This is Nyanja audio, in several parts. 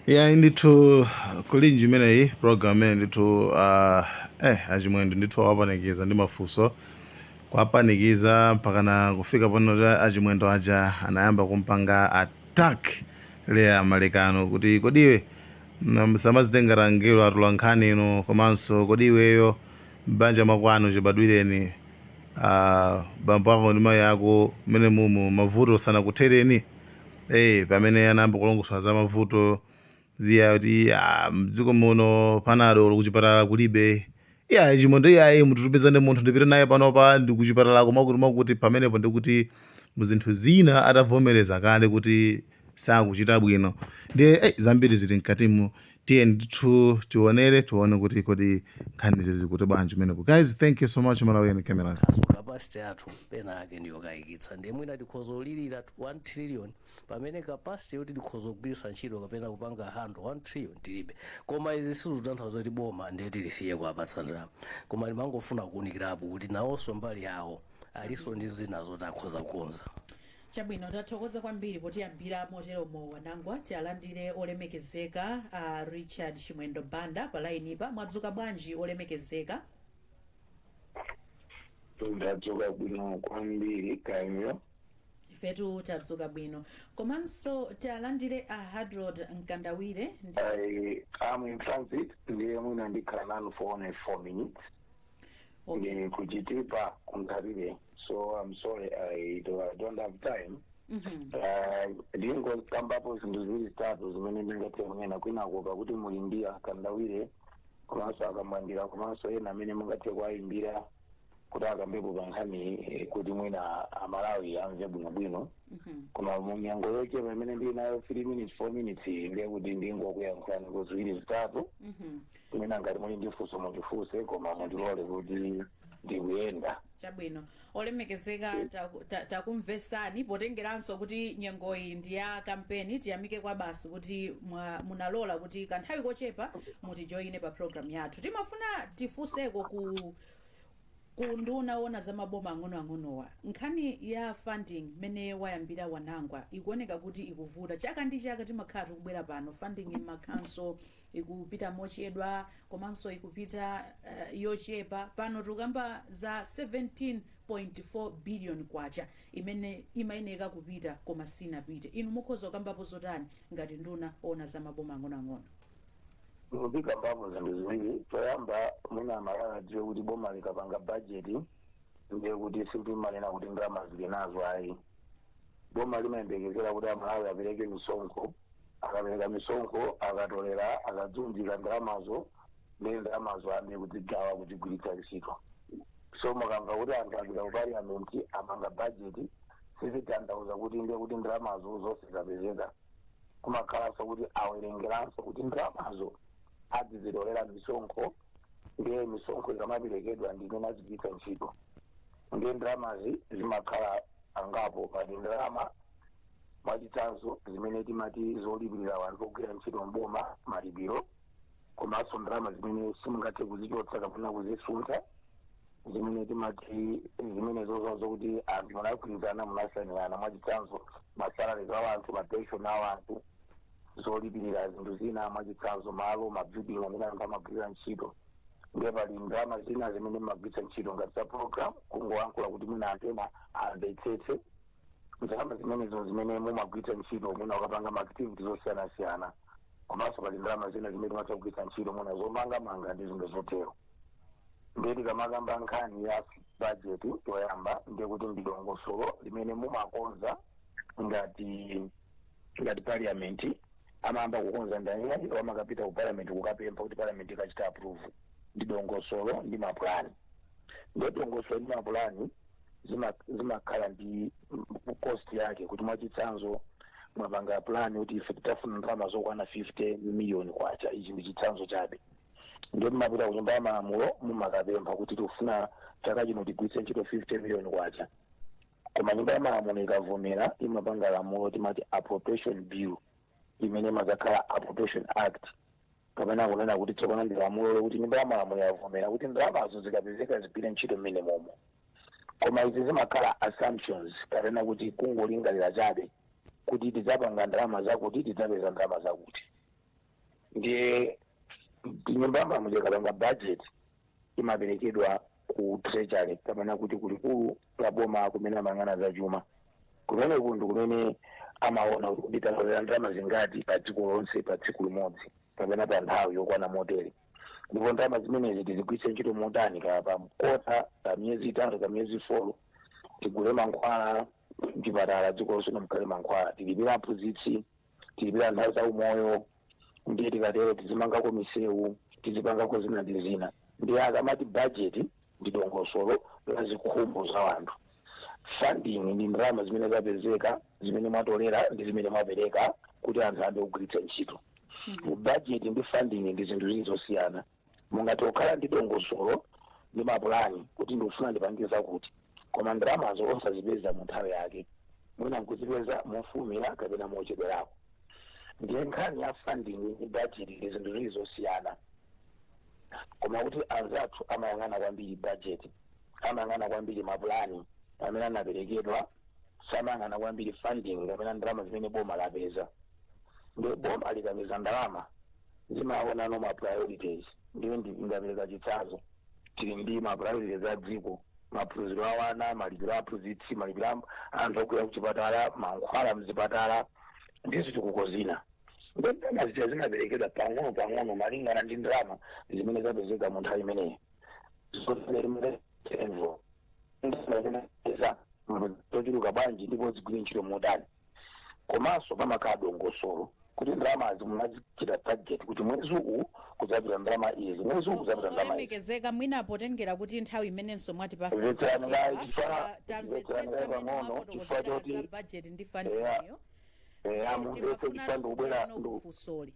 Ya, ndithu kulinji imeneyi program imene ndithu aChimwendo ndithu awapanikiza ndi mafunso, kuwapanikiza mpakana kufika pano aChimwendo aja anayamba kumpanga attack Leya Malekano kuti kodiwe samazitenga angelo atula nkhani ino, komanso kodi iweyo m'banja mwakwanu chibadwireni, bambo ako ndi mayi ako mmene mumu mavuto sanakuthereni? Pamene anayamba kulongosola za mavuto ziya kuti mdziko muno panado kuchipatala kulibe. Iya, Chimwendo, iyayi, mutitupizane munthu ndipite naye panopa ndi kuchipatala kumakuti makuti. Pamenepo ndikuti muzinthu zina atavomereza kale kuti sakuchita bwino. Ndiye zambiri zili mkatimu. Tiye ndithu tionere, tione kuti kodi nkhanizi zikuti bwanji kumeneko. Guys, thank you so much. Malawi Cameras. So capacity yathu pena ake ndiyokayikitsa. Ndiye mwina tikhoza kulirira 1 trillion pamene capacity yoti tikhoza kugwiritsa ntchito kapena kupanga handle 1 trillion tilibe. Koma izi sizikutanthauza kuti boma ndiye tilisiye kuwapatsa ndalama, koma ndimangofuna kuwunikirapo kuti nawonso mbali yawo alinso ndi zina zoti akhoza kukonza. Chabwino, tathokoza kwambiri potiyambira moteromo, Wanangwa. Tialandire olemekezeka Richard Chimwendo Banda pa lainipa. Mwadzuka bwanji, olemekezeka? Ndadzuka bwino kwambiri, kaiyo? Ifetu tadzuka bwino. Komanso tialandire a Hadrod Mkandawire ndi I am in transit, ndiye mwina ndikhala nanu for only 4 minutes. Ndili kuChitipa kuNthalire, so I'm sorry, I don't have time. Ndingokambapo zinthu ziwiri zitatu zimene ndingathe kunena kwinako, pakuti muli ndi aKandawire komanso aKamwandira komanso ena amene mungathe kuwayimbira kuti akambepo pa nkhani, kuti mwina Amalawi amve bwinobwino. Koma mu nyengo yochepa imene ndili nayo, 3 minutes, 4 minutes, ndiye kuti ndingokuyankhulani ku ziwiri zitatu. Mwina ngati muli ndi funso mundifunse, koma mundilole kuti ndikuyenda. Chabwino, olemekezeka, takumvesani. Potengeranso kuti nyengoyi ndi ya kampeni, tiyamike kwa basi kuti munalola kuti kanthawi kochepa mutijoyine pa program yathu. Timafuna tifunseko ku nduna ona za maboma ang'onoang'onowa, nkhani ya funding mmene wayambira Wanangwa ikuoneka kuti ikuvuta. Chaka ndi chaka timakhala tikubwera pano, funding m'makhanso ikupita mochedwa komanso ikupita yochepa. Pano tikukamba za 17.4 billion kwacha imene imayeneka kupita koma sinapite. Inu mukhoza kukambapo zotani ngati nduna ona za maboma ang'onoang'ono? Muzikambapo zinthu ziwiri. Choyamba, mwina Amalawi adziwe kuti boma likapanga bajeti, ndiye kuti sitimanena kuti ndalama zili nazo, ayi. Boma limayembekezera kuti Amalawi apereke misonkho. Akapereka misonkho, akatolera, akadzunjika ndalamazo, ndiye ndalamazo ayambe kudzigawa, kudzigwiritsa ntchito. So mukamva kuti anthu apita ku parliament, amanga bajeti, sizitanthauza kuti ndiye kuti ndalamazo zonse zapezeka. Kumakhalanso kuti awerengeranso kuti ndalamazo adzizitolera misonkho, ndiye misonkho ikamaperekedwa ndi imene azigwiritsa ntchito. Ndiye ndalamazi zimakhala angapo. Pali ndalama, mwachitsanzo, zimene timati zolipirira anthu ogwira ntchito mboma, malipiro, komanso ndalama zimene simungathe kuzichotsa kapena kuzisuntha, zimene timati zimene zozazo kuti anthu munagwirizana, munasainirana, mwachitsanzo masalary a anthu, mapension a anthu, zolipirira zinthu zina, mwachitsanzo malo, mabuilding amene anthu amagwirira ntchito. Ndiye pali ndalama zina zimene mumagwiritsa ntchito ngati za program, kungoyankhula kuti mwina anthu ena amvetsetse, ndalama zimenezo zimene mumagwiritsa ntchito mwina ukapanga ma activities osiyanasiyana. Komanso pali ndalama zina zimene timatha kugwiritsa ntchito mwina zomangamanga ndi zinthu zotero. Ndiye tikamakamba nkhani ya budget, toyamba ndiye kuti ndi dongosolo limene mumakonza ngati parliament. Amayamba kukonza ndani? Amakapita ku parliament kukapempha kuti parliament ikachita approve. Ndi dongosolo ndi mapulani. Ndiye dongosolo ndi mapulani zimakhala ndi cost yake, kuti mwachitsanzo mwapanga plan kuti ife titafuna ndalama zokwana 50 million kwacha, ichi ndi chitsanzo chabe, ndiye mumapita ku Nyumba ya Malamulo, mumakapempha kuti tikufuna chaka chino tigwiritse ntchito 50 million kwacha. Koma Nyumba ya Malamulo ikavomera, imapanga lamulo timati Appropriation Bill, imene imadzakhala Appropriation Act, kapena kunena kuti tsopano ndi lamulo lokuti Nyumba ya Malamulo yavomera kuti ndalamazo zikapezeka zigwire ntchito mmene momo. Koma izi zimakhala assumptions, kapena kuti kungolingalira chabe kuti tidzapanga ndalama zakuti, tidzapeza ndalama zakuti. Ndiye Nyumba ya Malamulo ikapanga budget, imaperekedwa ku Treasury, kapena kuti kulikulu la boma kumene amayang'ana za chuma. Kumeneku ndi kumene amaona kuti talowera ndalama zingati pa dziko lonse pa tsiku limodzi kapena pa nthawi yokwana motere, ndipo ndalama zimenezi tizigwiritse ntchito motani, kaya pa quarter, pa miyezi 3, pa miyezi 4, tigule mankhwala mchipatala, dziko lonse mukhale mankhwala, tilipire aphunzitsi, tilipire anthu za umoyo, ndiye tikatero tizimangako misewu, tizipangako zina ndi zina. Ndiye akamati budget ndi dongosolo la zikhumbo za anthu. Funding ndi ndalama zimene zapezeka, zimene mwatolera ndi zimene mwapereka kuti anthu ayambe kugwiritsa ntchito. Budget ndi funding ndi zinthu ziwiri zosiyana. Mungati kukhala ndi dongosolo ndi mapulani kuti ndikufuna ndipange zakuti, koma ndalamazo osazipeza mu nthawi yake, mwina nkuzipeza mofulumira kapena mochedwerako. Ndiye nkhani ya funding ndi budget ndi zinthu ziwiri zosiyana. Koma kuti anzathu amayang'ana kwambiri budget, amayang'ana kwambiri mapulani amene anaperekedwa, samayang'ana kwambiri funding kapena ndalama zimene boma lapeza. Ndiye boma likapeza ndalama, zimaonano ma priorities. Ndiye ndingapereka chitsanzo, tili ndi ma priorities a dziko: maphunziro a ana, malipiro a aphunzitsi, malipiro a anthu ogwira kuchipatala, mankhwala mzipatala ndi zitukuko zina. Ndiye ndalama zija zimaperekedwa pang'ono pang'ono malingana ndi ndalama zimene zapezeka mu nthawi imeneyi. Zochuluka zochuluka bwanji ndipo zigwire ntchito motani? Komanso pamakhala dongosolo kuti ndalamazi munazichita target kuti mwezi uwu kudzapita ndalama izi, mwezi uwu kudzapita ndalama izi. Olemekezeka, mwina potengera kuti nthawi imenenso mwatipasa Mvetserani kayi, tamvetsetsa mvetserani kayi mmene pang'ono, chifukwa mwafotokozera choti za budget ndi funding yo. Eya, mumvetse, Timafuna chifukwa ndikubwera kufusoli.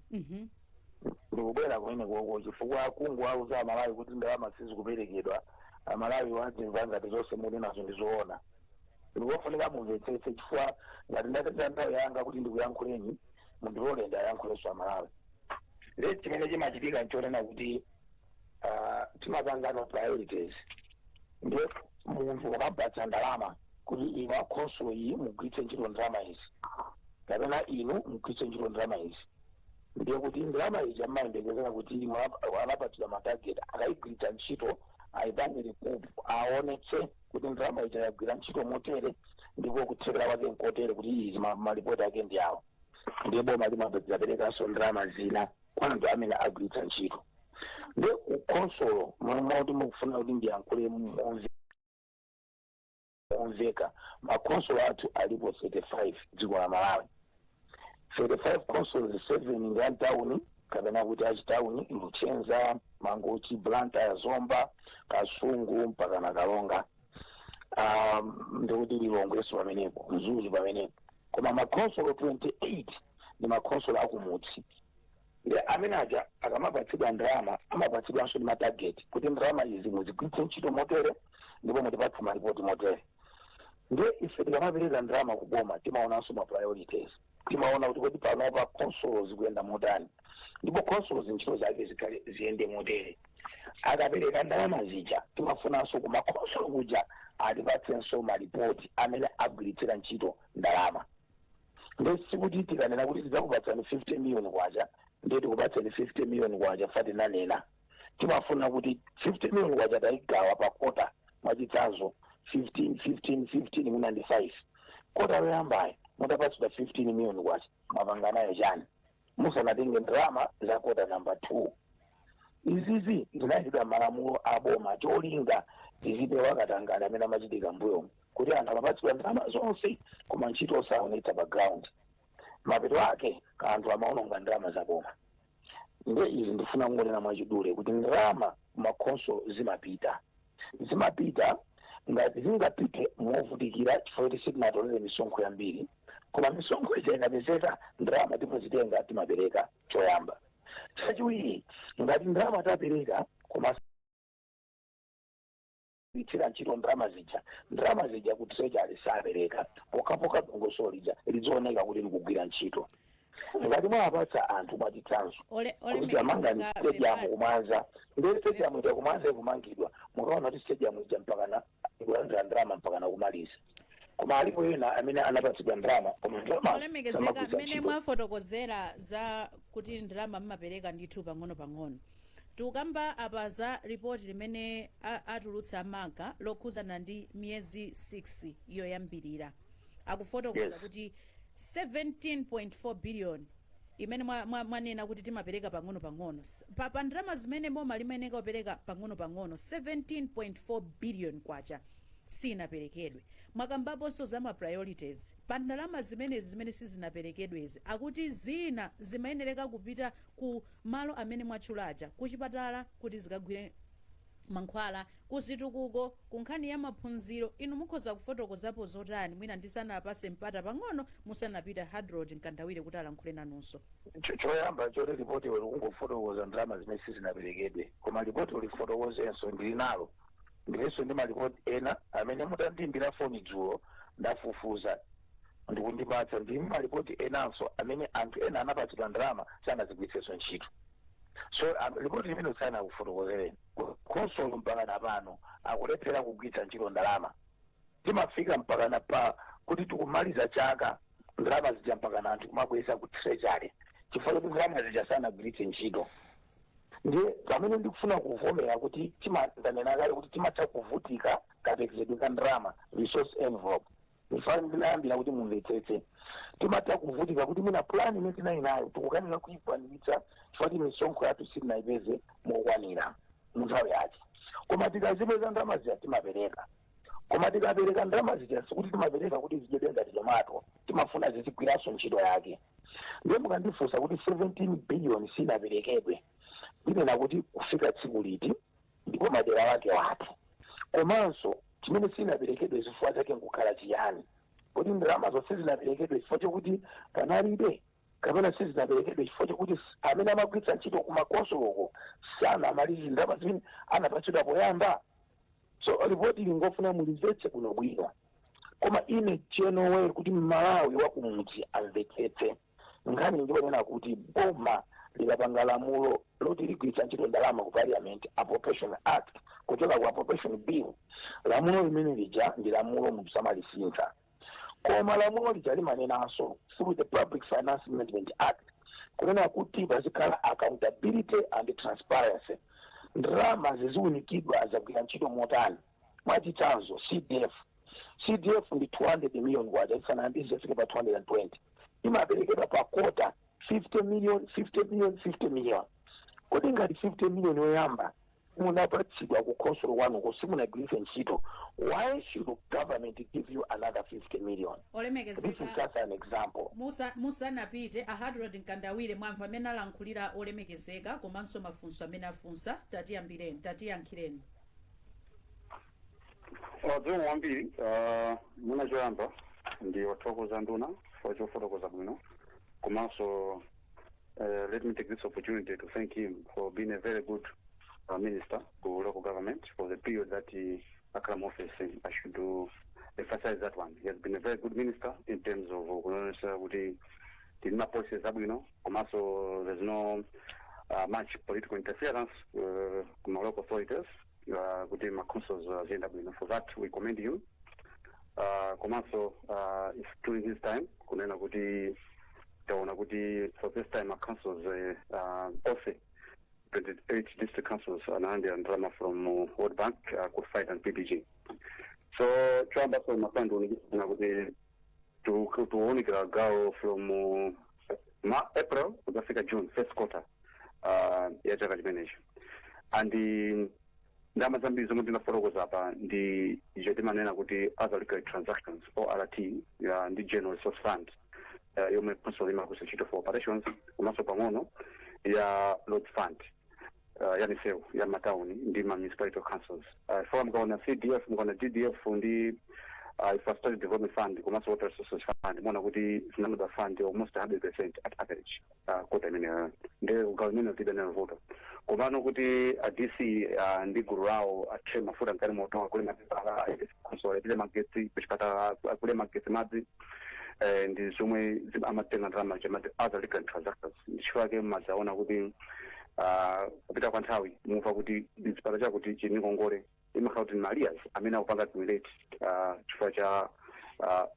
Ndikubwera kumene koko, chifukwa kungowauza Amalawi kuti ndalama sizikuperekedwa, Amalawi wadzimva ngati zonse muli nazo ndizoona. Ndikofunika mumvetsetse, chifukwa ngati ndatenga nthawi yanga kuti ndikuyankhuleni, mundilole ndiyankhulenso Amalawi. Le chimene chimachitika nchonena kuti timapangano priorities. Ndiye munthu ukampatsa ndalama kuti inu akhonsolo iyi mugwiritse ntchito ndalama izi, kapena inu mugwiritse ntchito ndalama izi, ndiye kuti ndalama izi amayembekezera kuti anapatsidwa ma target, akayigwiritsa ntchito ayipange recoup, aonetse kuti ndalama ija yagwira ntchito motere ndipo kuthekera kwake nkotere, kuti izi malipoti ake ndi awo. Ndiye boma limaperekanso ndalama zina kwa anthu amene agwiritsa ntchito. Ndiye kukhonsolo, moti mukufuna kuti ndiyankhule momveka, makhonsolo athu alipo 35 dziko la Malawi. 35 councils, 7 ndi antawuni, kapena kuti achitawuni: Luchenza, Mangochi, Blantyre, Zomba, Kasungu mpaka na Kalonga, ndikuti Lilongweso pamenepo, Mzuzu pamenepo. Koma makhonsolo 28 ndi makhonsolo akumudzi. Ndi amene aja akamapatsidwa ndalama, amapatsidwanso ndi ma target kuti ndalama izi muzigwiritse ntchito motere ndipo mutipatse malipoti motere. Ndiye ife tikamapereka ndalama kuboma, timaonanso ma priorities, timaona kuti kodi panopa khonsolo zikuyenda motani, ndipo khonsolo zintchito zake zikhale ziyende motere. Akapereka ndalama zija, timafunanso kumakhonsolo kuja atipatsenso malipoti amene agwiritsira ntchito ndalama. Ndiye sikuti tikanena kuti tidzakupatsani 50 million kwacha, ndiye tikupatsani 50 million kwacha fa tinanena. Timafuna kuti 50 million kwacha tayigawa pa quarter, mwachitsanzo 15, 15, 15, mwina ndi 5. Quarter yoyambayo mutapatsidwa 15 million kwacha, mwapanga nayo chani musanatenge ndalama za quarter number 2? Izizi zinayikidwa malamulo a boma, cholinga tizipewa katangale amene amachitika mbuyomu, kuti anthu amapatsidwa ndalama zonse koma ntchito osaonetsa pa ground. Mapeto ake anthu amaononga ndalama za boma. Nde izi ndifuna kungonena mwachidule kuti ndalama kumakhonsolo zimapita, zimapita ngati zingapite movutikira, chifukwa kuti sitinatolere misonkho yambiri. Koma misonkho ija ikapezeka, ndalama timazitenga, timapereka choyamba. Chachiwiri, ngati ndalama tapereka koma itsira ntchito ndalama zija, ndalama zija ku Treasury sapereka pokhapokha dongosolo lija lidzooneka kuti likugwira ntchito. Ngati mwapatsa anthu, mwachitsanzo, kuti amangani Olemekezeka, stadium pepani. Kumwanza, ndiye stadium ija kumwanza ikumangidwa, mukaona kuti stadium ija mpakana ikulandira ndalama mpakana kumaliza. Koma alipo ena amene anapatsidwa ndalama, koma ndalama Olemekezeka, samagwiritsa mmene ntchito. mwafotokozera za kuti ndalama mmapereka ndithu pang'ono-pang'ono, tikukamba apa za ripoti limene atulutsa MALGA lokhuzana ndi miyezi 6 yoyambirira. Akufotokoza kuti 17.4 billion imene mwanena kuti timapereka pang'ono-pang'ono, pa ndalama zimene boma limayeneka kupereka pang'ono-pang'ono, 17.4 billion kwacha sinaperekedwe. Mwakambaponso za ma priorities. Pa ndalama zimenezi zimene sizinaperekedwezi, akuti zina zimayenereka kupita ku malo amene mwatchulaja, kuchipatala kuti zikagwire mankhwala, kuzitukuko, ku nkhani ya maphunziro. Inu mukhoza kufotokozapo zotani, mwina ndisanapase mpata pang'ono musanapita Hadrod Mkandawire kuti alankhule nanunso? Choyamba choti ripoti ili kungofotokoza ndalama zimene sizinaperekedwe, koma ripoti ulifotokozenso ndili nalo, ndilinso ndi malipoti ena amene mutandiyimbira foni dzulo ndafufuza ndikundipatsa. Ndi malipoti enanso amene anthu ena anapatsidwa ndalama, sanazigwiritsenso ntchito. So ripoti limene sanakufotokozereni, khonsolo mpakana pano akulephera kugwiritsa ntchito ndalama. Timafika mpakana pa kuti tikumaliza chaka, ndalama zija mpakana anthu kumabweza ku treasury chifukwa choti ndalama zija sanagwiritse ntchito. Ndiye pamene ndikufuna kuvomera kuti ndanena kale kuti timatha kuvutika kaperekedwe ka ndalama, resource envelope. Ndifana ndinayambira kuti mumvetsetse, timatha kuvutika kuti mwina plan imene tinali nayo tikukanika kuyikwaniritsa chifukwa kuti misonkho yathu sitinayipeze mokwanira mu nthawi yake. Koma tikazipeza ndalama zija timapereka. Koma tikapereka ndalama zija, sikuti timapereka kuti zidyedwe ngati tomato, timafuna zizigwiranso ntchito yake. Ndiye mukandifunsa kuti 17 billion sinaperekedwe, ndinena kuti kufika tsiku liti ndipo madera wake wake, komanso chimene sinaperekedwe zifukwa zake nkukhala chiyani? Kuti ndalama zonse zinaperekedwe chifukwa chokuti panalibe, kapena sizinaperekedwe chifukwa chokuti amene amagwiritsa ntchito kumakonsoloko sanamalize ndalama zimene anapatsidwa poyamba? So ripoti ili ngofuna mulimvetse bwinobwino. Koma ine chenowe kuti Mmalawi wakumudzi amvetsetse nkhani, ndiponena kuti boma likapanga lamulo loti ligwiritsa ntchito ndalama ku Parliament, Appropriation Act, kuchoka ku Appropriation Bill, lamulo limene lija ndi lamulo, munthu samalisintha. Koma lamulo lija limanenanso through the Public Finance Management Act kunena kuti pazikhala accountability and transparency, ndalama ziziunikidwa zagwira ntchito motani. Mwachitsanzo, CDF. CDF ndi 200 million kwacha, isanayambe zifike pa 220, imaperekedwa pa quarter, 50 million, 50 million, 50 million. Kodi ngati 50 million yoyamba munapatsidwa ku khonsolo kwanuko simunagwiritse ntchito, why should government give you another 50 million? This is Olemekezeka, just an example. Musanapite, a Hadrod Mkandawire, mwamva amene alankhulira olemekezeka komanso mafunso amene afunsa. Tatiyambireni, tatiyankhireni. Zikomo kwambiri. Mwina choyamba ndi othokoza nduna chifukwa chofotokoza bwino, komanso let me take this opportunity to thank him for being a very good minister to local government for the period that he akhala mu office. I should do emphasize that one. He has been a very good minister in terms of kuonesa kuti tili ma policies abwino, komanso there's no much political interference kuma local authorities, kuti ma councils aziyenda bwino. For that we commend him. Komanso if during his time kunena kuti taona kuti for this time our councils, onse 28 district councils analandira ndalama from World Bank, ku and PPG. So choyamba so mafana ndikuonekera kuti tuwunikira gawo from ma April kuzafika June, first quarter ya chaka chimenechi, and ndalama zambiri zomwe tinafotokoza apa ndi icho timanena kuti other recurrent transactions, ORT, ya ndi general resource fund yomwe council imagwiritsa ntchito for operations, komanso pang'ono ya road fund, ya misewu ya matawuni ndi ma municipality councils. For mukaona CDF, mukaona DDF ndi Infrastructure Development Fund komanso Water Resources Fund, muona kuti zinamada fund almost 100% at average quarter imeneyo. Ndi gawo imene tilibe nalo vuto. Komano kuti a DC ndi gulu lawo athe mafuta mkati moto, akule mapepala, council alipire magetsi, kuchipatala akule magetsi, madzi, ndi zomwe amatenga ndalama chamati other recurrent transactions. Ndichifukwa chake mmadzaona kuti kupita kwa nthawi mumva kuti chipatala chakuti chili ngongole, imakhala kuti ma arrears amene akupanga accumulate chifukwa cha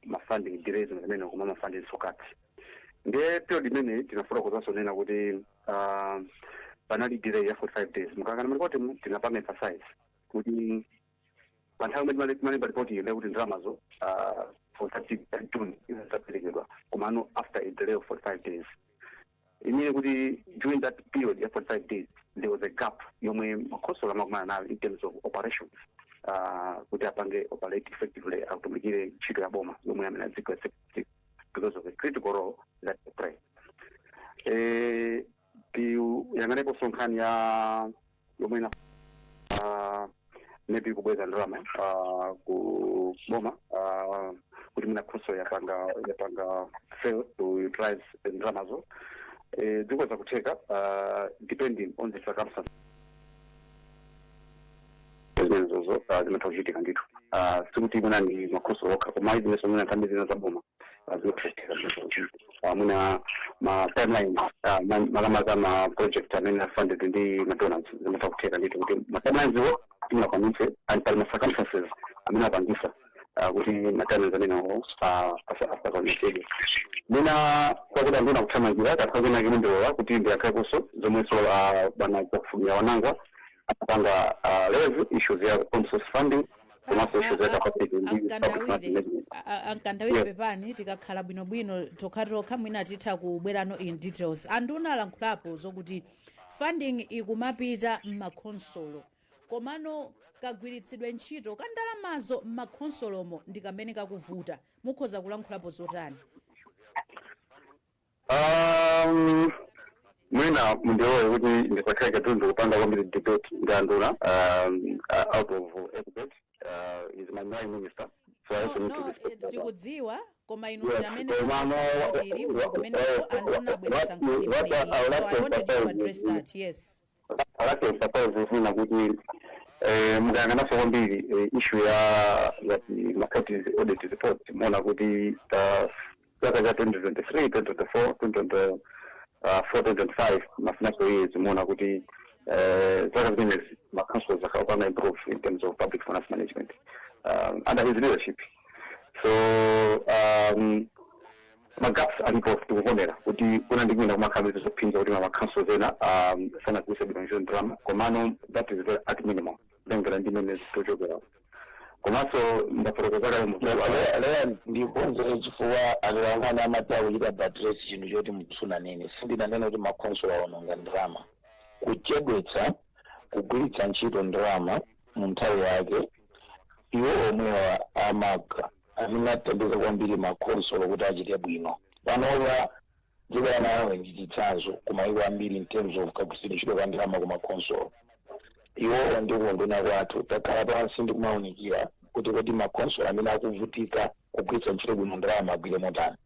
Ma funding delays amene koma ma funding so cuts. Ndiye period imeneyi tinafotokozanso nena kuti panali delay ya 45 days. Mukangana malipoti tinapanga emphasize kuti pa nthawi imene timalemba ripoti iyo kuti ndalamazo for 30 June zaperekedwa, komano after a delay of 45 days, imene kuti during that period ya 45 days there was a gap yomwe makhonsolo amakumana nayo in terms of operations, kuti apange operate effectively, atumikire ntchito ya boma yomwe amene adzigwa because of the critical role that they play. Tiyang'aneponso nkhani ya yomwe ina maybe kubweza ndalama ku boma, kuti mwina khonsolo yapanga fail to utilize ndalamazo. Zikhoza kutheka, depending on the circumstances. Zimenezozo zimatha kuchitika ndithu. Sikuti mwina ndi makhonsolo okha, koma izinenso mwina nthambi zina za boma zimatha kuchitika. Mwina ma timelines, makamaka ma project amene a funded ndi ma donors, zimatha kutheka ndithu kuti ma timelines wo timunakwanitse, and pali ma circumstances amene apangisa kuti ma timelines amenewo asakwanitsidwe. Mwina kwakuti anduna kuthamangira kapha kwina kimundilola kuti ndiyakhalekonso zomwenso bwana Chakufumira Wanangwa apanga raise issues ya own source funding komanso issues ya capacity ndi public Ankandawire, management. Ankandawire, Yeah. pepani, tikakhala bwinobwino tokhatokha mwina titha kubwerano in details. Anduna alankhulapo zokuti funding ikumapita m'makhonsolo, komano kagwiritsidwe ntchito ka ndalamazo m'makhonsolomo ndi kamene kakuvuta. Mukhoza kulankhulapo zotani? Mwina mundilole kuti ndisakhale katundu kupanga kwambiri debate ndi anduna out of etiquette. Is my line minister, so I also No, need to no, respect that. Tikudziwa, koma inu Yes, ndi amene komano tili kumeneko, anduna abweretsa nkhani what imeneyi, I would so like I to wanted you to emphasize address is- that, yes. I like to emphasize zina kuti mukayang'ananso kwambiri issue ya ma audit report, muona kuti chaka cha 2023, 2024, 2024, 2025, ma financial years, muona kuti zaka zimenezi ma councils akapanga improve in terms of public finance management under his leadership. So ma gaps alipo, tikuvomera kuti kuna ndi kwina kumakhala zophinja kuti ma councils ena sanagwiritse bwino ntchito ndalama, komano that is very at minimum kutengera ndi imene tochokera. Komanso ndafotokoza kale mu Leya, ndikonzere chifukwa atolankhani amatha kuchita buttress chinthu choti musunanene. Sindinanene kuti makhonsolo awononga ndalama. Kuchedwetsa kugwiritsa ntchito ndalama mu nthawi yake, iwo omwewa amaka amene athandiza kwambiri makhonsolo kuti achite bwino. Panopa dziko la Malawi ndi chitsanzo kumayiko ambiri in terms of kagwiritsidwe ntchito ka ndalama ku makhonsolo. Iwowo ndi kunduna kwathu takhala pansi ndi kumawunikira kuti kodi makhonsolo amene akuvutika kugwiritsa ntchito bwino ndalama agwire motani.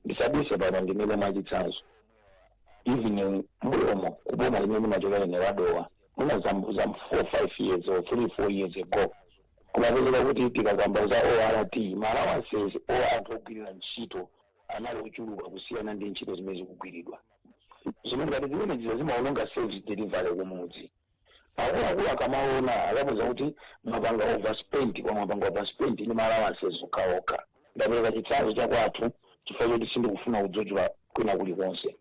Ndisabise pano, ndimene mwachitsanzo, even mbuyomo kuboma limene limachokera ine wadowa, mwina zam 4 5 years or 3 4 years ago, kumapezeka kuti tikakamba za ORT, ma allowances o anthu ogwirira ntchito anali ochuluka kusiyana ndi ntchito zimene zikugwiridwa, zimene ngati zimene ziza zimaononga service delivery kumudzi. Akuluakulu akamaona akapeza kuti mwapanga overspend, kwa mwapanga overspend ndi ma allowances okhaokha. Ndapereka chitsanzo chakwathu chifukwa choti sindikufuna kudzudzula kwina kulikonse.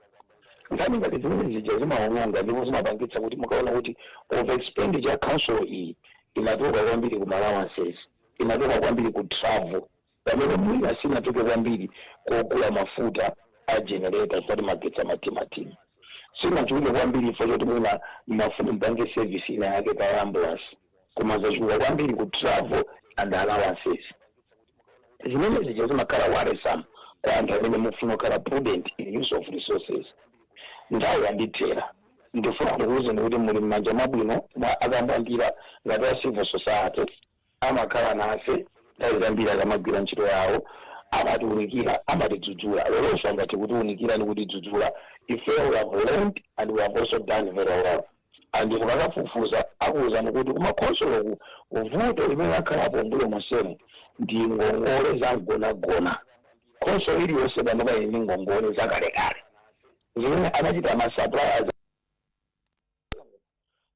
Nkhani ngati zimene zija zimaononga ndipo zimapangitsa kuti mukaona kuti over expenditure ya council iyi inatoka kwambiri ku allowances, inatoka kwambiri ku travel, pamene mwina sinatoke kwambiri kogula mafuta a generator chifukwa magetsi amatimatima, sinachuluke kwambiri chifukwa choti mwina mafuna mpange service ina yake pa ambulance, koma zachuluka kwambiri ku travel and allowances. Zimene zija zimakhala worrisome kwa anthu amene mufuna kukhala prudent in use of resources. Nthawi yandithera. Ndifuna ndikuwuzeni kuti muli m'manja mwabwino mwa akambwandira ngati wa civil society. Amakhala nafe nthawi zambiri akamagwira ntchito yawo, amatiunikira, amatidzudzula. Lelonso angati kutiunikira ndi kutidzudzula, ife we have learned and we have also done very well. And mukakafufuza akuwuzani kuti kumakhonsoloku vuto limene lakhalapo mbuyo monsemu ndi ngongole za mgonagona. Khonsolo iliyonse panopa ili ndi ngongole zakalekale zimene anachita ma suppliers.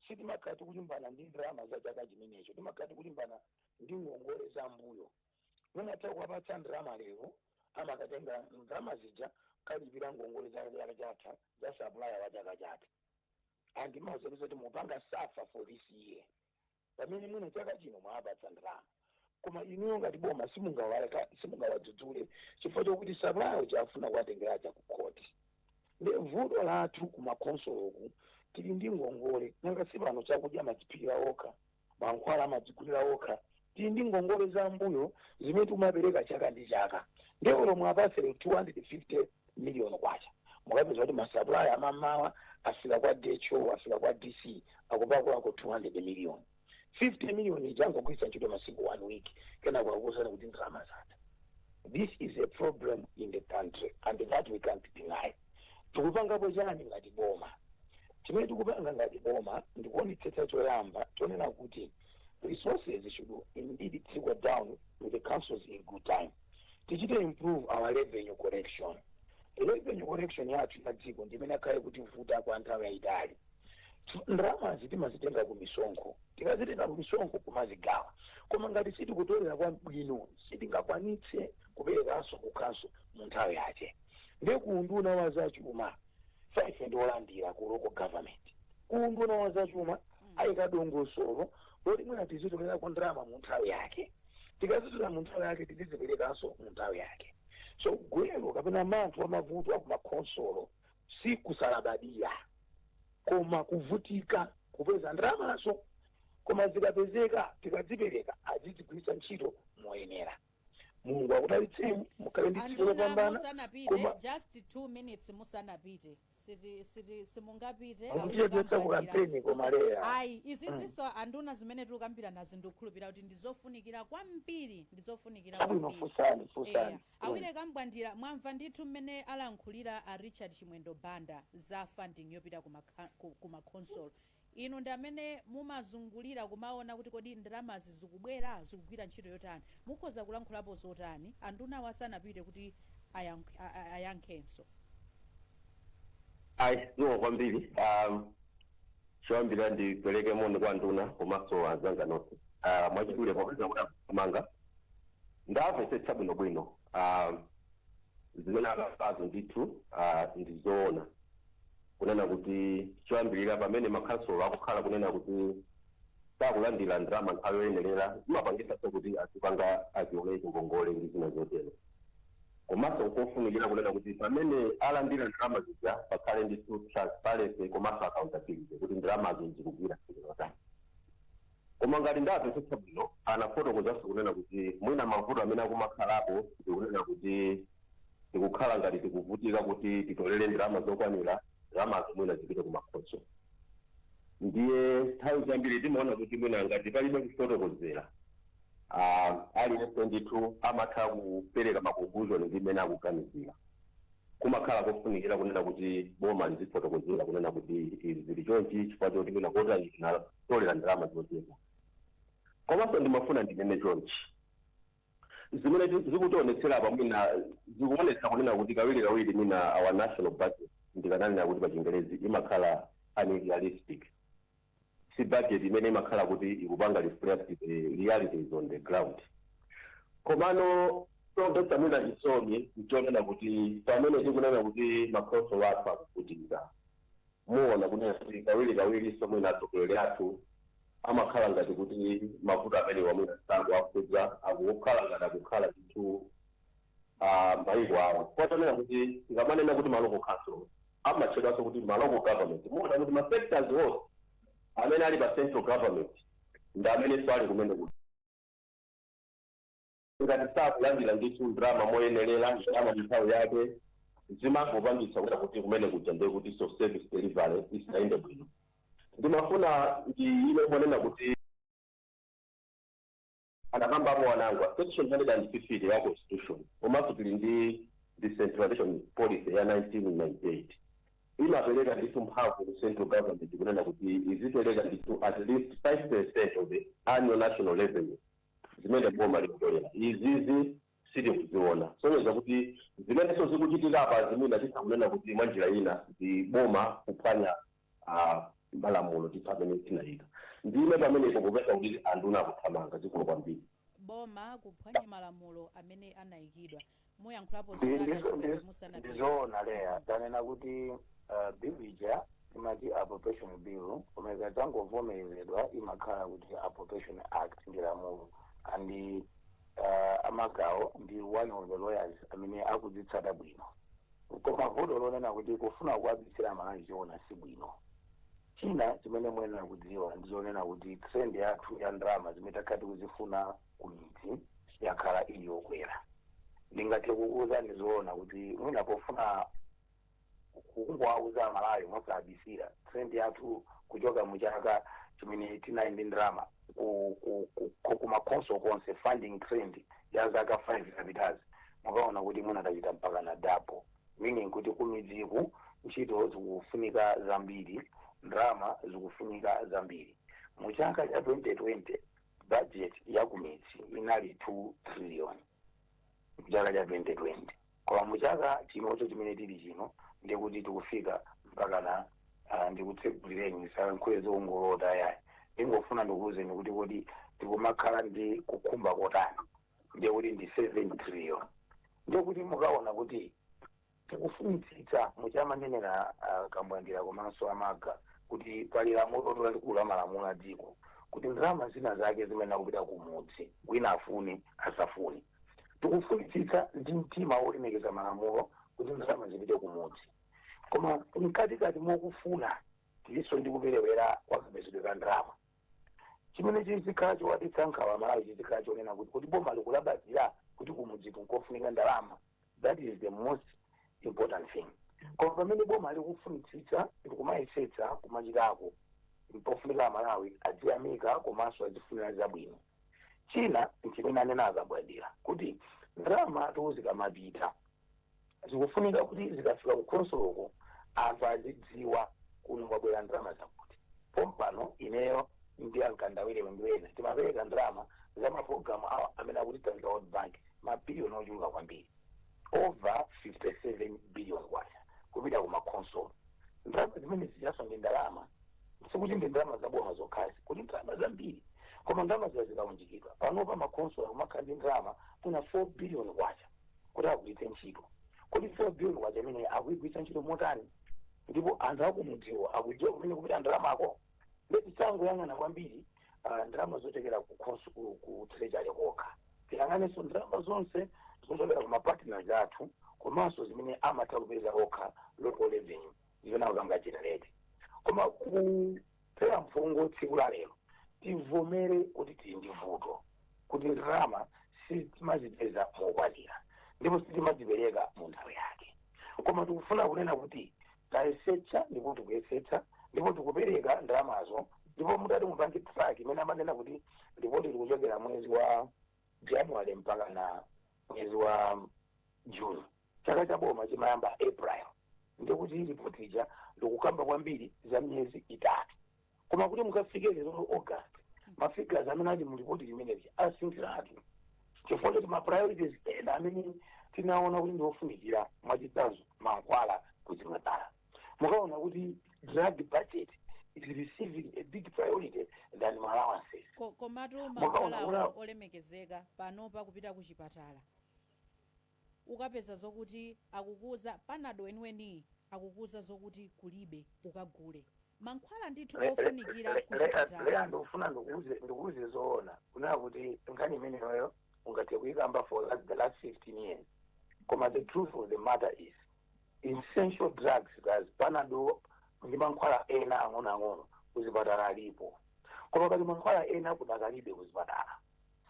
Sitimakhala tikulimbana ndi ndalama za chaka chimenecho, timakhala tikulimbana ndi ngongole za mbuyo. Munatha kuwapatsa ndalama lero, amakatenga ndalama zija kalipira ngongole za chaka chatha za supplier wa chaka chatha, and mawuzapeza kuti mupanga suffer for this year, pamene mwina chaka chino mwapatsa ndalama. Koma inuyo ngati boma simungawadzudzule chifukwa chokuti supplier uja afuna kuwatengera aja ku khoti. Ndi vuto lathu kumakhonsoloku, tili ndi ngongole. Nanga si pano chakudya amadziphikira okha, mankhwala amadzigulira okha. Tili ndi ngongole za mbuyo zimene timapereka chaka ndi chaka. Ndewolo mwapasere 250 million kwacha, mukapeza kuti ma supplier amamawa afika kwa DHO, afika kwa DC, akupakulako 200 million. 50 million ija angogwiritsa ntchito masiku one week, kenako akuuzani kuti ndalama zatha. This is a problem in the country and that we can't deny. Tikupangapo chani ngati boma? Chimene tikupanga ngati boma ndikuonetsetsa choyamba chonena kuti resources should indeed trickle down to the councils in good time. Tichite improve our revenue collection. Revenue collection yathu ya dziko ndimene akhale kuti vuta kwa nthawi yayitali. Ndalamazi timazitenga ku misonkho. Tikazitenga ku misonkho kumazigawa, koma ngati sitikutolera kwa bwino, sitingakwanitse kuperekanso ku council mu nthawi yake. Ndiye ku unduna wa zachuma, ife ndi olandira ku local government, ku unduna wa zachuma ayika dongosolo loti mwina tizitolerako ndalama mu nthawi yake. Tikazitola mu nthawi yake, tiziziperekanso mu nthawi yake. So gwero kapena manthu amavuto akumakhonsolo si kusalabadira, koma kuvutika kupeza ndalamazo. Koma zikapezeka, tikazipereka, azizigwiritsa ntchito moyenera. Mulungu akudalitseni, mukhale ndi tsiku Anduna, lopambana. musanapite, Koma just 2 minutes musanapite, siti siti simungapite. Mukutichedwetsa ku kampeni, koma leya. Ayi, izizinso anduna zimene tikukambira nazi, ndikukhulupirira kuti ndizofunikira kwambiri, ndizofunikira Abwino. kwambiri. Funsani, funsani. Eya, awire Kambwandira, mwamva ndithu mmene alankhulira a Richard Chimwendo Banda za funding yopita kumakhonsolo. Inu ndi amene mumazungulira kumaona kuti kodi ndalamazi zikubwera, zikugwira ntchito yotani. Mukhoza kulankhulapo zotani andunawo asanapite kuti ayankhenso? Ayi, zikomo kwambiri. Choyambira ndipereke moni kwa nduna komanso anzanga nonse. Mwachidule, popeza kuti amanga, ndamvetsetsa bwinobwino zimene akapazo ndithu. Ndizoona kunena kuti choyambirira pamene makhansolo akukhala kunena kuti sakulandira ndalama nthawi yoyenerera, zimapangisanso kuti azipanga azioleke ngongole ndi zina zotero. Komanso nkofunikira kunena kuti pamene alandira ndalama zija, pakhale ndithu transparency komanso accountability kuti ndalamazo zikugwira ntchito zotani. Koma ngati ndamvetsetsa bwino, anafotokozanso kunena kuti mwina mavuto amene akumakhalapo ndikunena kuti tikukhala ngati tikuvutika kuti titolere ndalama zokwanira, ndalamazo mwina zipite kumakhonsolo. Ndiye nthawi zambiri timaona kuti mwina ngati palibe kufotokozera, aliyense ndithu amatha kupereka ma conclusion ndi mmene akuganizira. Kumakhala kofunikira kunena kuti boma lizifotokozera kunena kuti izi zili chonchi chifukwa choti mwina kotani tinatolera ndalama zochepa. Komanso ndimafuna ndinene chonchi: zimene zikutionetsera apa mwina zikuonetsa kunena kuti kawiri kawiri mwina our national budget, ndikananena kuti pa Chingerezi imakhala unrealistic. Si budget imene imakhala kuti ikupanga reflect the realities on the ground. Komano chomvetsa mwina chisoni nchonena kuti pamene tikunena kuti makhonsolo athu akuvutika, muona kunena kuti kawiri kawiri mwina atsogoleri athu amakhala ngati kuti mavuto amenewa mwina sakuwakhudza, akukhala ngati akukhala ndithu mayiko awo. Kwatanena kuti tikamanena kuti ma local council amatchedwanso kuti ma local government, muona kuti ma sectors onse amene ali pa central government ndi amenenso ali kumene, kuti ngati sakulandira ndithu ndalama moyenerera, ndalama nthawi yake, zimangopangitsa kuti kumene kuja ndiye kuti so service delivery isayende bwino. Ndimafuna ndiyime ponena kuti anakambapo wanangwa section 150 ya constitution, komanso tili ndi decentralization policy ya 1998, imapereka ndithu mphamvu ku central government kunena kuti izipereka ndithu at least 5% of the annual national revenue zimene boma likutolera. Izizi sitikuziona, sonyeza kuti zimenenso zikuchitika apa zimene titha kunena kuti mwa njira ina ndi boma kuphwanya malamulo ndithu amene tinayika. Ndime pamenepo, popeza kuti anduna akuthamanga. Zikomo kwambiri. Boma kuphwanya malamulo amene anayikidwa. Muyankhulapo zotani, Achimwendo, musanapite? Ndizoona leya, tanena kuti bill ija imati Appropriation Bill, koma ikadzangovomerezedwa imakhala kuti Appropriation Act, ndi lamulo. And amagawo ndi one of the lawyers amene akudzitsata bwino. Koma vuto lonena kuti kufuna kuwabisira Malawi choona si bwino. China chimene muyenera kudziwa ndizonena kuti trend yathu ya ndalama zimene takhala tikuzifuna ku midzi yakhala ili yokwera. Ndingathe kukuwuzani zoona kuti mwina pofuna kungowauza Malawi mosabisira, trend yathu kuchoka muchaka chimene tinali ndi ndalama kumakhonsolo konse, funding trend ya zaka 5 zapitazi, mukaona kuti mwina tachita mpaka na double, meaning kuti kumidziku ntchito zikufunika zambiri, ndalama zikufunika zambiri. Mu chaka cha 2020 budget ya kumidzi inali 2 trillion, muchaka cha 2020. Koma muchaka chinocho chimene tili chino, ndikuti tikufika mpaka na ndikutsegulireni, sayankhule zongolota yayi, ndingofuna ndikuwuzeni kuti kodi tikumakhala ndi kukhumba kotani, ndiye kuti ndi 7 trillion. Ndiye kuti mukaona kuti tikufunitsitsa muchamanenera Kambwandira komanso Amaga kuti pali lamulo lalikulu la malamulo a dziko kuti ndalama zina zake zimene akupita kumudzi, wina afune asafune, tikufunitsitsa ndi mtima wolemekeza malamulo kuti ndalama zipite kumudzi. Koma mkatikati mokufuna tilinso ndi kuperewera kwa kapezedwe ka ndalama chimene chizikhala chowadetsa nkhawa Malawi, chizikhala chonena kuti boma likulabadira kuti kumudzi kunkofunika ndalama. That is the most important thing. Koma pamene boma likufunitsitsa likumayesetsa kumachitako, mpofunika Amalawi adziyamika komanso azifunira zabwino. China nchimene anena Akabwadira kuti ndalama zikamapita zikufunika kuti zikafika ku khonsoloko anthu azidziwa kuno kwabwera ndalama zakuti. Pompano ineyo ndi ankandawire ndi ena timapereka ndalama za mapulogalamu awa amene akuti tanza World Bank, mabiliyoni ochuluka kwambiri, over 57 billion kwacha kupita ku makhonsolo. Ndalama zimene zijaso ndi ndalama, sikuti ndi ndalama zaboma zokhazi, kuti ndalama zambiri, koma ndalama ziya zikaunjikidwa panopa makhonsolo akumakhala ndi ndalama kuna 4 billion kwacha kuti agwiritse ntchito. Kodi 4 billion kwacha imene akuyigwiritsa ntchito motani? Ndipo anthu akumudziwo akudziwa kumene kupita ndalamako? Ndetisangoyang'ana kwambiri ndalama zochokera ku treasury kokha, tiyang'anenso ndalama zonse zochokera ku mapartners athu komanso zimene amatha kupeza okha, local revenue zimene akupanga generate. Koma kuphera mphongo tsiku la lero, tivomere kuti tili ndi vuto kuti ndalama sitimazipeza mokwanira ndipo sitimazipereka mu nthawi yake. Koma tikufuna kunena kuti tayesetsa ndipo tikuyesetsa ndipo tikupereka ndalamazo. Ndipo mutati mupange track imene amanena kuti ripoti likuchokera mwezi wa January mpaka na mwezi wa June, chaka cha boma chimayamba April, ndikuti ripoti ija likukamba kwambiri za miyezi 3. Koma kuti mukafike lero August, mafigures amene ali mu ripoti limeneli asinthiratu chifukwa choti ma priorities ena amene tinaona kuti ndiofunikira, mwachitsanzo mankhwala kuzipatala, mukaona kuti drug budget is receiving a big priority than allowances. Komatu Mukaona mankhwalawo, olemekezeka, panopa kupita ku chipatala ukapeza zokuti akukuza Panado weniweni, akukuza zokuti kulibe, ukagule mankhwala ndithu ofunikira ku chipatala. Leya, ndikufuna ndikuuze zoona kunena kuti nkhani imeneyoyo ungathe kuyikamba for the last 15 years, koma the truth of the matter is essential drugs as Panado ndi mankhwala ena ang'onoang'ono kuzipatala alipo, koma pali mankhwala ena kudakalibe kuzipatala.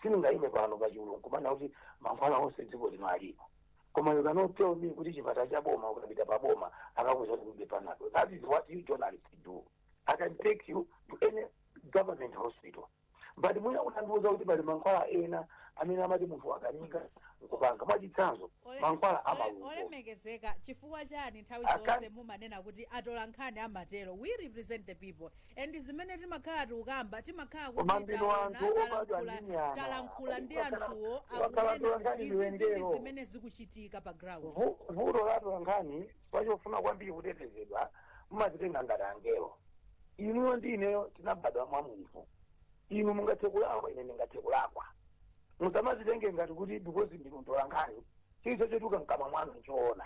Sindingayime pano pachulu nkumanena kuti mankhwala onse dziko lino alipo, koma you cannot tell me kuti chipatala cha boma, ukapita pa boma akakuza kuti kulibe Panado. That is what you journalists do. I can take you to any government hospital, but mwina unandiuza kuti pali mankhwala ena amene amati munthu akanika nkupanga, mwachitsanzo mankhwala amalungo. Olemekezeka, chifukwa chani nthawi zonse mumanena kuti atola nkhani amatero? We represent the people, and zimene timakhala tikukamba, timakhala Koma kuti ndinu taona, anthu obadwa talankhula ndi nyama. Talankhula ndi anthuwo, Wakhala akunena atola nkhani izi zindi ndiwengero. zimene zikuchitika pa ground. Vuto la atola nkhani pachofuna kwambiri kutetezedwa, mumazitenga ngati angelo. Inuyo ndi ineyo tinabadwa mwa munthu. Inu mungathe kulakwa, ine ndingathe kulakwa. Musamazitenge ngati kuti because ndinu mtolankhani, chilichonse chotuluka mkamwa mwanu nchoona.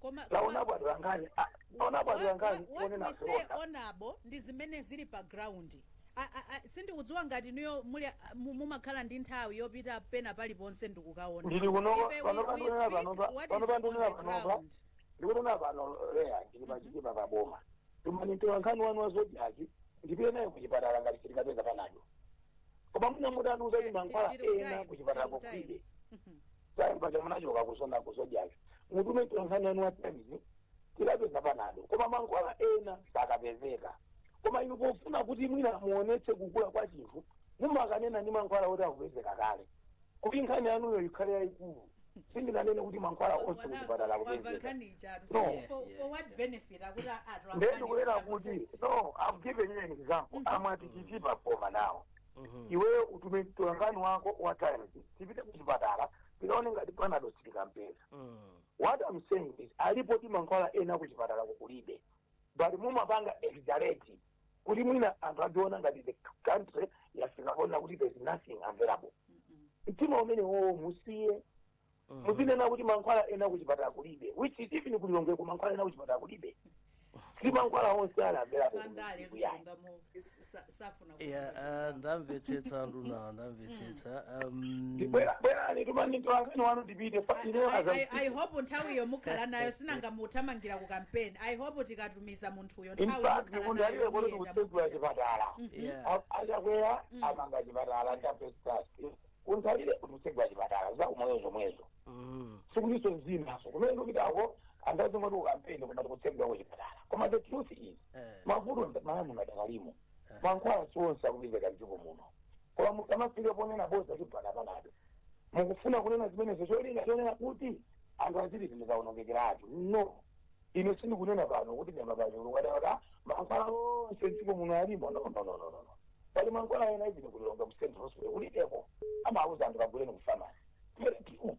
Koma Laonapo atolankhani, laonapo atolankhani what onena we say, zoona? Honourable, ndi zimene zili pa ground. Sindikudziwa ngati inuyo muli mumakhala ndi nthawi yopita pena paliponse ndikukaona. Ndili kunoko. Ife Pano we pandonena speak panopa, what pano is on pandonena the panopa, ground. ndikunena pano leya, ndili pachitima paboma. Tumani mtolankhani wanu wa Zodiak, ndipite naye kuchipatala ngati sitikapeza Panado. Koma muna mutanuza kuti mankhwala Tili ku ena Times, kuchipatala tili ku kulibe. Times. Time paja munachoka kusona ku Zodiak, mutume mtolankhani wanu wa Times, tikapeza Panado, koma mankhwala ena sakapezeka. Koma inu pofuna kuti mwina muonetse kukula kwa chinthu, mumakanena ndi mankhwala oti akupezeka kale, kuti nkhani yanuyo ikhale yayikulu. Sindinanene kuti mankhwala onse kuchipatala Wamva akupezeka. nkhani ijatu. No. For what benefit akuti Ndiye ndikunena kuti, no, I'm giving you an example. Amati Chitipa boma nawo, iweyo utume mtolankhani wako wa Times, tipite kuchipatala tikaone ngati Panado sitikampeza. What I'm saying is, alipo ti mankhwala ena kuchipatala kukulibe, but mumapanga exaggerate kuti mwina anthu adziona ngati the country yafika kuona kuti there's nothing available. Mtima umene wowo musiye. Muzinena kuti mankhwala ena kuchipatala kulibe, which is even kulilongeko mankhwala ena kuchipatala kulibe. Si mankhwala onse ali available. Pandale. Kuyayi. Kuchilungamo safuna. Yeah, ndamvetsetsa, nduna, ndamvetsetsa. Bwerani, tumani mtolankhani wanu tipite ineyo. I hope nthawiyo mukhala nayo, sinanga muthamangira ku campaign. I hope tikatumiza munthuyo, In nthawi fact, mukhala kundalire nayo, kuti muyenda kutsegula mupita. chipatala. Achakwera amanga chipatala cha first class. Kundalire kuti kutsegula chipatala zakumoyo zomwezo. Sikuliso zinaso kumene ndikupitako, anthu azingoti kukampeni, koma tikutsegula kuchipatala. Koma the truth is, mavuto maya muno adakalimo, mankhwala sionse akupezeka mdziko muno. Koma musamafike ponena boza chipana Panado. Mukufuna kunena zimenezo cholinga chonena kuti anthu aziti zinthu zawonongekeratu. No, ine sindikunena pano kuti nyama pachulu kadaka mankhwala onse mdziko muno alimo. No, no, no, no, no, no. Pali mankhwala ena even kulilonga ku Central Hospital kulibeko, amauza anthu kaguleni ku pharmacy. Very true,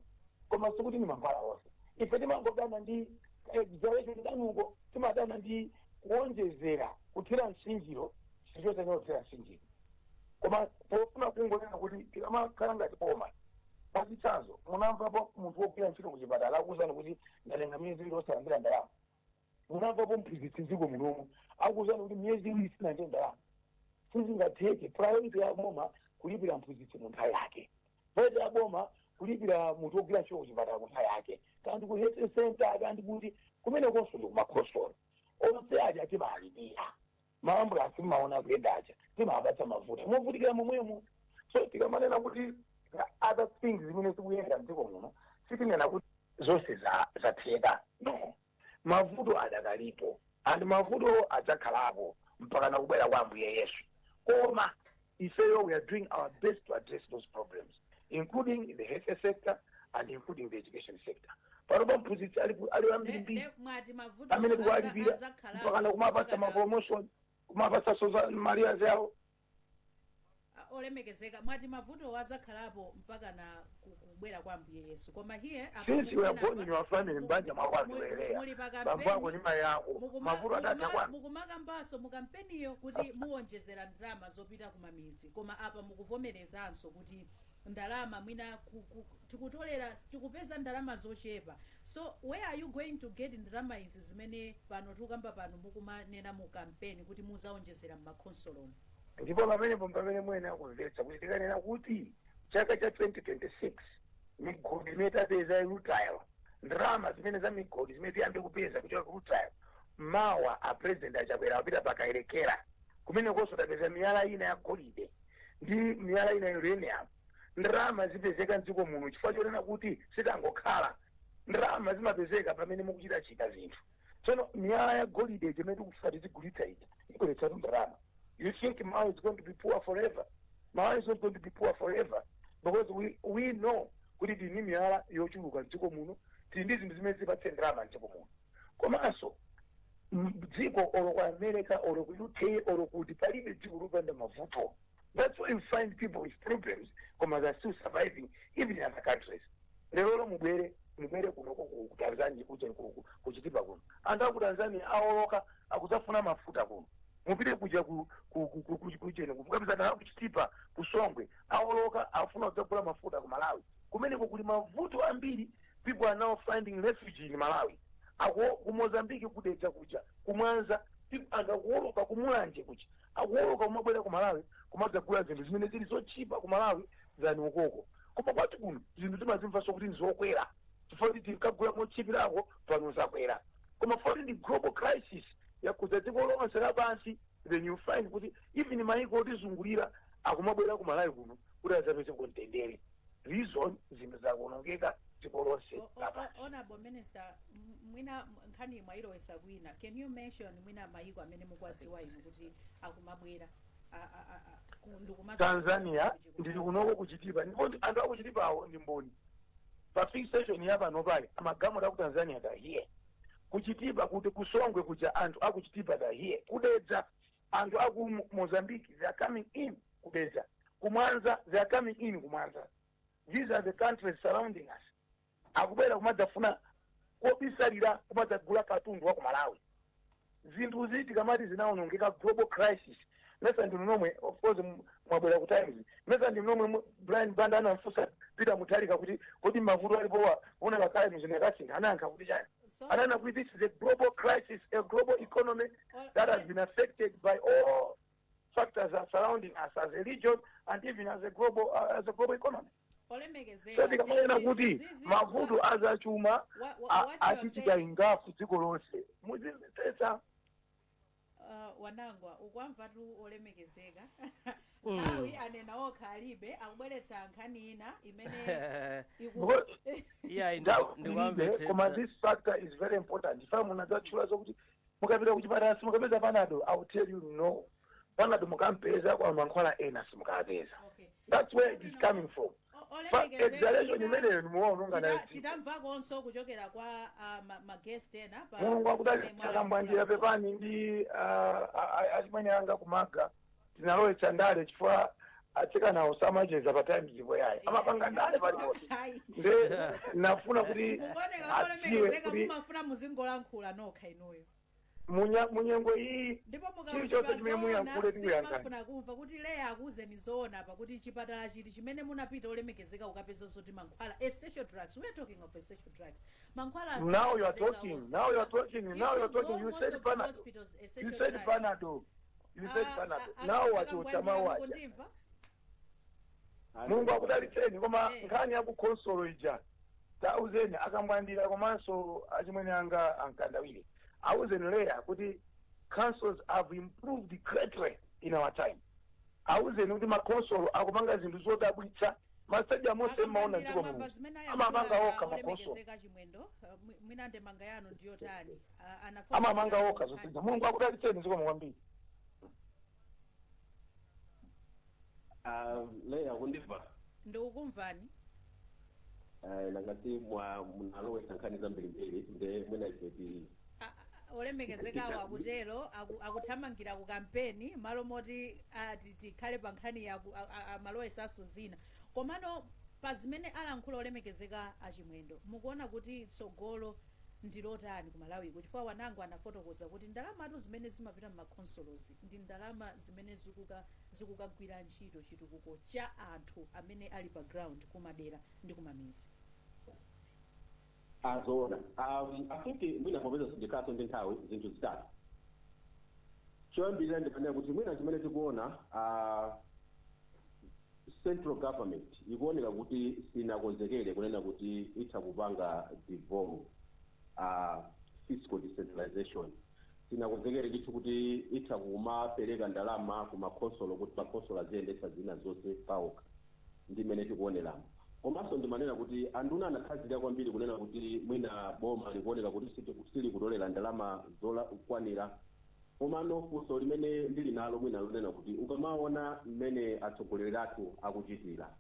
koma sikuti ni mankhwala onse. Ife timangodana ndi exaggeration danuko, timadana ndi kuonjezera, kuthira msinjiro chichonse, kuthira msinjiro. Koma pofuna kungonena kuti tikamakhala ngati boma, pachitsanzo, munamvapo munthu wogwira ntchito kuchipatala akuwuzani kuti ndatenga miyezi 2 osalandira ndalama? Munamvapo mphunzitsi mdziko munomu akuwuzani kuti miyezi 2 sinalandire ndalama? Sizingatheke. Priority ya boma kulipira mphunzitsi mu nthawi yake, priority ya boma kulipira munthu wogwira ntchito kuchipatala mu nthawi yake, kandi ku health center, kandi kuti kumene konso ndi kumakhosolo, onse aja timalipira. Maambulansi mmaona kuyenda aja, timapatsa mavuta movutikira momwemo. So tikamanena kuti the other things zimene zikuyenda mdziko muno, sitinena kuti zonse zatheka, no. Mavuto adakalipo and mavuto adzakhalapo mpaka nakubwera kwa Ambuye Yesu. Koma ifeyo we are doing our best to address those problems, including the health sector and including the education sector. Panopa mphunzitsi ali ambirimbiri Mwati mavuto amene tikuwalipira azakhalapo mpaka nakumapatsa mapromotion, kumapatsa soza maliya zawo. Olemekezeka, mwati mavuto azakhalapo mpaka na kubwera kwa Ambuye Yesu, koma here apa Since you are mukunena born in your family, mbanja mwako atueleya muli pa bambo ako kampeni ni mayi ako, mavuto adatha kwanu. Mukumakambanso mu kampeniyo kuti muwonjezera ndalama zopita kumamizi, koma apa mukuvomerezanso kuti ndalama mwina tikutolera, tikupeza ndalama zochepa. So where are you going to get ndalama izi zimene pano tikukamba pano mukumanena mu kampeni kuti muzawonjezera mmakhonsolomo? Ndipo pamenepo pamene mwene akumvetsa kuti tikanena kuti chaka cha 2026 migodi imene tapeza rutile, ndalama zimene za migodi zimene tiyambe kupeza kuchoka ku rutile, mawa a President Achakwera apita pakayerekera kumene konso tapeza miyala ina ya golide ndi miyala ina ya uranium. Ndalama zipezeka mdziko muno chifukwa chonena kuti sitangokhala. Ndalama zimapezeka pamene mukuchita chita zinthu. Tsono miyala ya golide imene tikufuna tizigulitsa ija ibweretsatu ndalama. You think Malawi is going to be poor forever? Malawi is not going to be poor forever, because we know kuti tili ndi miyala yochuluka mdziko muno, tili ndi zinthu zimene zipatse ndalama mdziko muno. Komanso dziko olo ku America, olo ku UK, olo kuti, palibe dziko lopanda mavuto. That's why you find people with problems, koma they're still surviving even in other countries. Lero mubwere kunoko ku Tanzania, kuja kuchitipa kuno, anthu aku Tanzania aoloka akudzafuna mafuta kuno. Mupite kuja kuchene, mukapeza anthu akuChitipa, kuSongwe, awoloka, afuna kudzagula mafuta ku Malawi. Kumeneko kuli mavuto ambiri. People are now finding refuge in Malawi. Ako ku Mozambique, kuDedza kuja, kuMwanza, anthu akuwoloka, kuMulanje kuja, akuwoloka kumabwera ku Malawi kumadzagula zinthu zimene zili zochipa ku Malawi than ukoko. Koma kwathu kuno zinthu timazimvanso kuti ndizokwera chifukwa kuti tinkagula mochipirako, pano zakwera. Koma foti ndi global crisis yakhudza dziko lonse lapansi, then you find kuti even maiko otizungulira akumabwera ku Malawi kuno kuti adzapeze mtendere. Reason, zinthu zakuonongeka dziko lonse lapansi. Honorable Minister, mwina nkhani mwayilowesa kwina. Can you mention mwina mayiko amene mukuwadziwa inu kuti akumabwera Tanzania, ndili kunoko kuChitipa, ndipo anthu akuChitipawo ndi mboni. Pa filling station ya pano pali amagalimoto aku Tanzania, they are here. KuChitipa, kuti kuSongwe kuja, anthu akuChitipa, they are here. KuDedza, anthu aku Mozambique, they are coming in kuDedza. KuMwanza, they are coming in kuMwanza. These are the countries surrounding us. Akubwera kumadzafuna kobisalira, kumadzagula katundu wa ku Malawi. Zinthu zi tikamati zinaonongeka, global crisis, mesa ndinu nomwe, of course mwabwera ku Times, mesa ndinu nomwe Brian Banda anamfunsa Peter Mutharika kuti kodi mavuto alipowa una kakale zinakasintha, anayankha kuti chani? So, Anana kuti this is a global crisis, a global economy that has been affected by all factors that surrounding us as a region and even as a global economy. Olemekezeka, So tikamanena kuti mavuto azachuma what you are achitika saying, ingafu dziko lonse, muzimvetsetsa. Wanangwa, ukwamva tu olemekezeka, nthawi anena okha alibe, akubweretsa nkhani ina imene Iya, Ndilibe, koma ndikwamvetsetsa. this factor is very important. Ifa munadzatchula zokuti mukapita kuchipatala simukapeza Panado, I will tell you no, Panado mukampeza, kwa mankhwala ena simukapeza. That's where it is coming from. Olemekezeka, Exaggeration imeneyo nimuwaononga nayo dziko. Titamvakonso kuchokera kwa ma guest ena pa Mulungu pa akudali zimene akambwandira. mwalankhulazo. Pepani ndi achimwene anga kumaga, tinalowetsa ndale chifukwa atsikanawo samacheza pa Times ipo yayi, amapanga ndale paliponse. Ayi. Nde nafuna kuti Mukuoneka adziwe olemekezeka kuti mumafuna muzingolankhula nokha inuyo. Munyengo iyi Ndipo chilichonse chimene muyankhule tikuyankhani. Mukafuna kumva kuti Leya akuuzeni zoona pakuti chipatala chiti chimene munapita olemekezeka ukapeza zoti mankhwala, essential drugs, we are talking of essential drugs, mankhwala Now you are asapezeka talking. onse. Now you are talking. If Now you you are talking. go You most said of the Panado. hospitals, You essential said drugs. Panado. You said Panado. Now wachotsa mawu aja. Mukundimva? Mulungu akudalitseni, koma Eh. nkhani yakukhonsolo ija, tauzeni akambwandira komanso achimwene anga ankandawire, auzeni Leya kuti councils have improved greatly in our time. Auzeni kuti makhonsolo akupanga zinthu zodabwitsa. Mastadium onse mmaona Akambwandira, dziko mwamva muno zimene amamanga ayankhula okha makhonsolo. olemekezeka Chimwendo, mwina ndemanga yanu ndiyo tani? Amamanga okha zonseza. Mulungu akudalitseni, zikomo kwambiri. Leya, kundimva? Ndikukumvani. Nangati mwa munalowetsa nkhani zambirimbiri, nde mwina ife ti Olemekezekawo akutero, akuthamangira ku kampeni malo moti tikhale pa nkhani ya amalowesanso zina. Komano pa zimene alankhula olemekezeka aChimwendo, mukuona kuti tsogolo ndilotani ku Malawiko? Chifukwa Wanango anafotokoza kuti ndalamatu zimene zimapita m'makhonsolozi ndi ndalama zimene zikukagwira ntchito chitukuko cha anthu amene ali pa ground, kumadera ndi kumamizi. Azona, I think mwina popeza sindikhaso ndi nthawi, zinthu zitatu. Choyambirira ndipanena kuti mwina chimene tikuona, central government ikuoneka kuti sinakonzekere kunena kuti itha kupanga devolve fiscal decentralization. Sinakonzekere ndithu kuti itha kumapereka ndalama ku makhonsolo kuti makhonsolo aziyendetsa zina zonse paokha, ndi mmene tikuoneramo. Komanso ndimanena kuti anduna anakhazikika kwambiri kunena kuti mwina boma likuoneka kuti silikutolera ndalama zokwanira. Komano funso limene ndili nalo mwina lonena kuti ukamaona mmene atsogoleri athu akuchitira,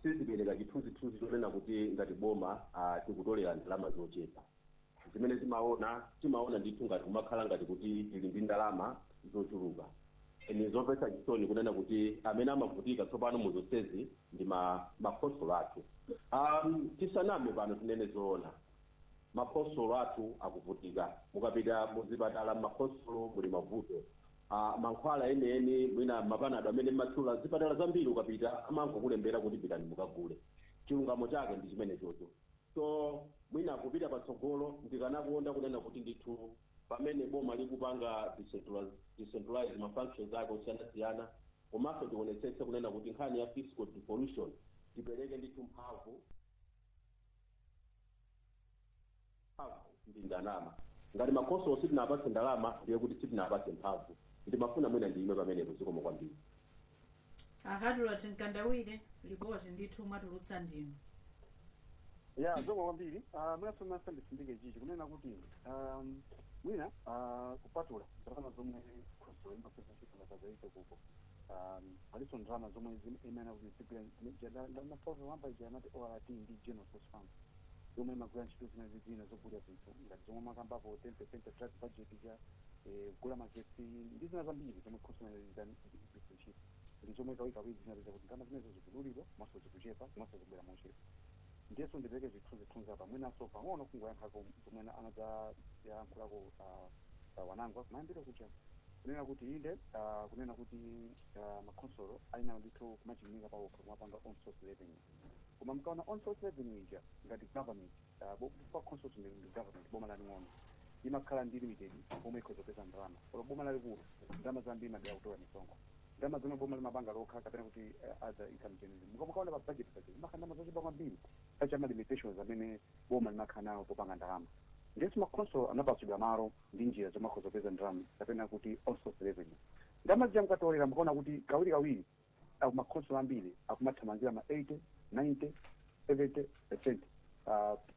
sizipereka chithunzithunzi chonena kuti ngati boma tikutolera ndalama zochepa. Zimene timaona, timaona ndithu ngati kumakhala ngati kuti tili ndi ndalama zochuluka. Ni zomvetsa chisoni kunena kuti amene amavutika tsopano mu zonsezi ndi makhonsolo athu. Tisaname pano, tinene zoona. Makhonsolo athu akuvutika. Mukapita muzipatala, makhonsolo muli mavuto. Mankhwala enieni, mwina mapanado amene mmatchula, zipatala zambiri ukapita amangokulembera kuti pitani mukagule. Chilungamo chake ndi chimene chocho. So mwina kupita patsogolo, ndikanakonda kunena kuti ndithu pamene boma likupanga decentralize ma functions ake osiyanasiyana, komanso tionetsetse kunena kuti nkhani ya fiscal devolution, tipereke ndithu mphamvu. Mphamvu ndi ndalama. Ngati makhonsolo sitinapatse ndalama, ndiye kuti sitinapatse mphamvu. Ndimafuna mwina ndiyime pamenepo. Zikomo kwambiri. Ahadulot Mkandawire, ripoti ndithu mwatulutsa ndinu. Ya, zikomo kwambiri. Mwina somasa ndisindike chichi kunena kuti mwina kupatula ndalama zomwe khonsolo imapeza ntchito ngatazaite kuko, palinso ndalama zomwe imene kuti zigwira ndamafoto ija amati ORT ndi General Source Fund, yomwe imagwira ntchito zina zina zogulira zinthu ngati zomwe makambapo, 10% drug budget ija, kugula magetsi ndi zina zambiri zomwe khonsolo zigwira ntchito, ndi zomwe kawirikawiri zinapeza kuti ndalama zimenezo zikudulidwa komanso zikuchepa komanso zikubwera mochepa. Ndiyeso ndipereke zithunzithunzi apa, mwinaso pang'ono kungoyankhako zomwe anadzayankhulako Wanangwa kumayambiro kuja, kunena kuti inde, kunena kuti makhonsolo alinawo ndithu kumachilimika pawokha kumapanga own source revenue. Koma mkaona own source revenue ija, ngati government, pa khonsolo ndi government, boma laling'ono imakhala ndi limited pomwe ikhoza kupeza ndalama. Koma boma lalikulu, ndalama zambiri imabwera kutola misonkho, ndalama zomwe boma limapanga lokha kapena kuti other income generation, mukaona pa budget imakhala ndalama zochepa kwambiri pachama limitations amene boma limakhala nawo popanga ndalama. Ndiyeso makhonsolo anapatsidwa malo ndi njira zomwe akhoza kupeza ndalama kapena kuti own source revenue. Ndalama zija mukatolera, mukaona kuti kawirikawiri makhonsolo ambiri akumathamangira ma 80, 90, 70%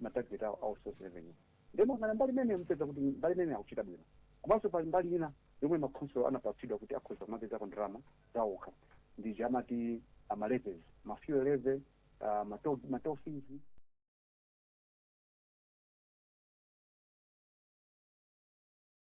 ma target awo own source revenue. Ndiye mukangana mbali imene, mupeza kuti mbali imene akuchita bwino. Komanso pali mbali ina yomwe makhonsolo anapatsidwa kuti akhoza kumapezako ndalama zawokha, ndi chamati ama levies, ma fuel levy, ma toll fees.